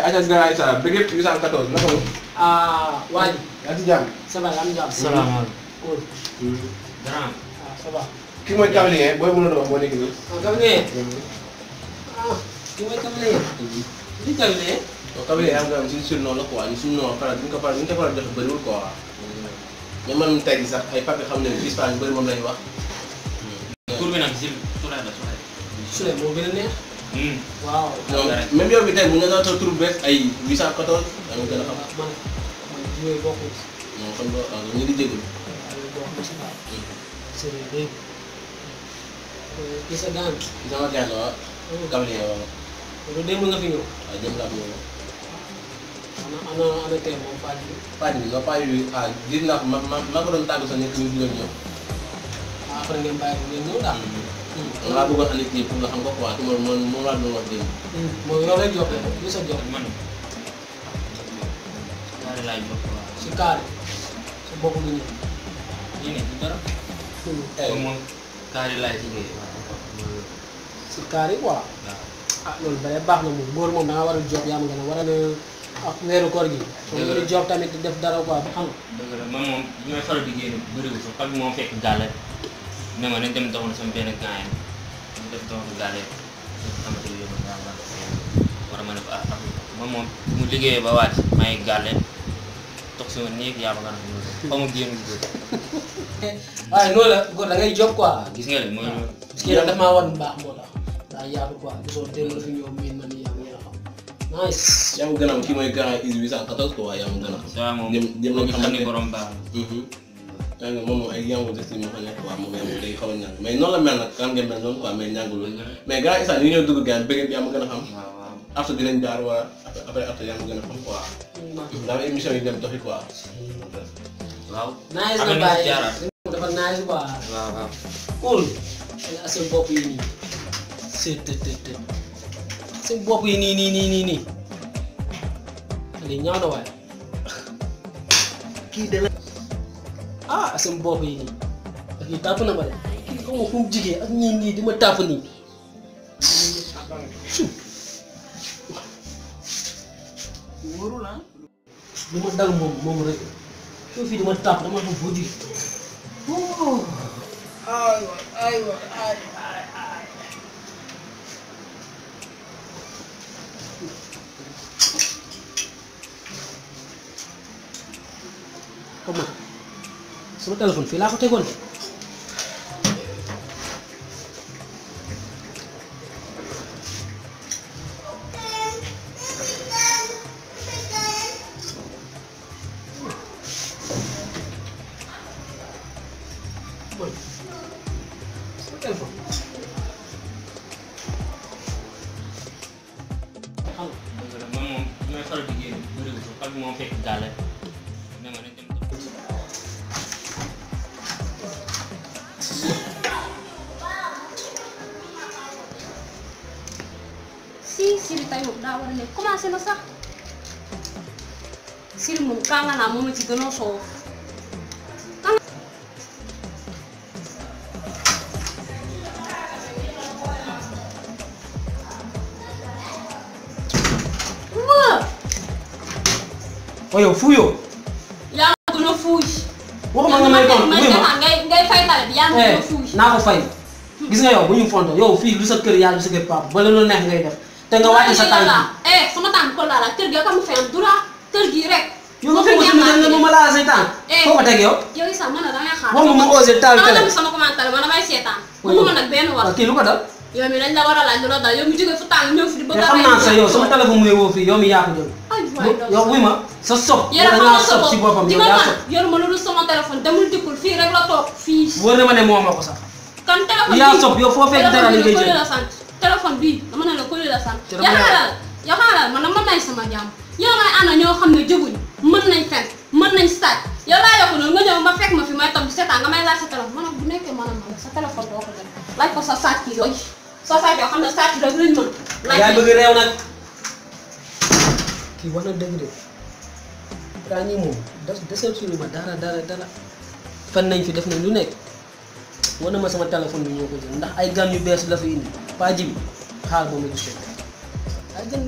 Ajas garay sa begep 814 nako waji ati jam sama am jam Assalamualaikum. Garam ça va ki moy Gabriel boy mëna do mo nek ni Gabriel ki moy Gabriel ni Gabriel Gabriel am nga ci surnom la quoi ni surnom para ñu ko para def bari wul quoi mais man tay di sax ay papi xam ne Espagne bari mom lay wax Tur bi nag Souley la Souley mo gëna neex waaw même yow bi tay bu nga na tur bes ay 814 am gëna xam man ñoy bokku non xam nga ñu di déglu c'est vrai ki sa gan sama gan la Gabriel wa lu dem nga fi ñëw ay dem la ñëw ana té mo Fadi no Fadi gis na ma ko doon tàggu sa nekk ñu doon ñëw après ngeen bàyyi ko ngeen ñëw daal nga bëggoon andi kii pour nga xam ko quoi moom laa doon wax démb mooy yow lay joxe li sa jox man kaari laay jox waaw si kaari sa bopp nga ñëw lii ne du dara comme moom kaari laay liggéey si kaari quoi loolu bare baax na moom góor moom da nga war a job yaa ma gën a war a ne ak weeru koor gi soo nga di job tamit di def dara quoi xam dëgg la man moom li may faral di génn bëriwul sax parce que moom fekk gàlle ne ma nañ dem doxal sama benn gaañ ñu def doxal gàlle xamante ni yóbbu daal war a mën a man moom mu liggéeyee ba wàcc may gàlle toog sama néeg yaa ma gën a xam xaw ma génn góor waaye noonu la góor da ngay job quoi gis nga de mooy kii nag daf maa war bu baax moo tax daa yaatu quoi gisoo démb la fi ñëw miin ma ni yaa ngi xam nice yaa ma gën a am kii mooy grand is 814 quoi yaa ma gën a xam waaw moom dem nañ xam ni borom baax yaa ngi moom ay yangu des moo fa nekk quoi moom yaa day xaw a ñàng mais noonu la mel nag kan ngeen mel noonu quoi mais ñàngul mais grand isa ñu ñëw dugg gaan bëgg yaa ma gën a xam after dinañ jaar wala après after yaa ma gën a xam quoi ndax émission yi dem doxi quoi waaw nice na bàyyi dafa nice quoi waaw cool seen bopp yi nii seen bopp yi nii lii ñaaw na waaye kii de la seen bopp yi nii ak yi tàpp na ma de kii xaw ma fu mu jigee ak ñii nii di ma tàpp nii wóorul li ma dal moom rek soo fii di ma tàpp dama xam foo jigee aywa comme sama téléphone fii laa ko tegoon sama téléphone xam man moom li may faral di génn bëriwul sax parce que moom fekk gàlle ne ma nañ dem Siri tey moom daa war a nekk commencé na sax Siri moom kànga naa moom la ci gën a soof oh yow fuuyoo. yaa ma gën a fuuy. waxuma nga may tontu wuy ma ngay fay tale bi yaa ma gën a fuuy. naa ko fay gis nga yow bu ñu fonto yow fii lu sa kër yaa lu sa kër papa ba la lu neex ngay def te nga wàcce sa tànk sama tànk ko laala kër gi ka mu fi am dura kër gi rek. yow nga fekk si nga ma laal say tànk foo ko teg yow. yow sax man da ngay xaar. wax nga ma osé taal télé sama commentaire man damay seetaan. waxuma nag benn wax. kii lu ko dal. yow mi dañ la war a laaj lu la dal yow mi jógee fu tàng ñëw fi di bëgg a. xam naa sa yow sama téléphone mu woo fii yow mi yaa ko jël. yow wuy ma sa sob. yow da ngaa sob ci boppam yow yaa sob. yoruma lu dul sama téléphone demul dikkul fii rek la toog fii. wóor na ma ne moo ma ko sax. kan téléphone yaa sob yow foo fekk dara li ngay jël téléphone bii dama ne la ko la sant. yow xaaral man nag mën nañ sama jàmm yow ngay ànd ñoo xam ne jóguñ mën nañ fen mën nañ sàcc yow laa yokk noonu nga ñëw ma fekk ma fi may toog di seetaan nga may laaj sa téléphone man bu nekkee maanaam sa téléphone doo ko jël laaj ko sa sàcc yi yooyu sa sàcc yoo xam ne sàcc rek lañ mën. yaa bëgg réew nag kii wax na dëgg de gaa ñi moom desal suñu ma dara fan nañ fi def nañ lu nekk war na ma sama téléphone bi ñoo ko jël ndax ay gan yu bees la fi indi pas ji bi xaar ba ma gis ko ay gan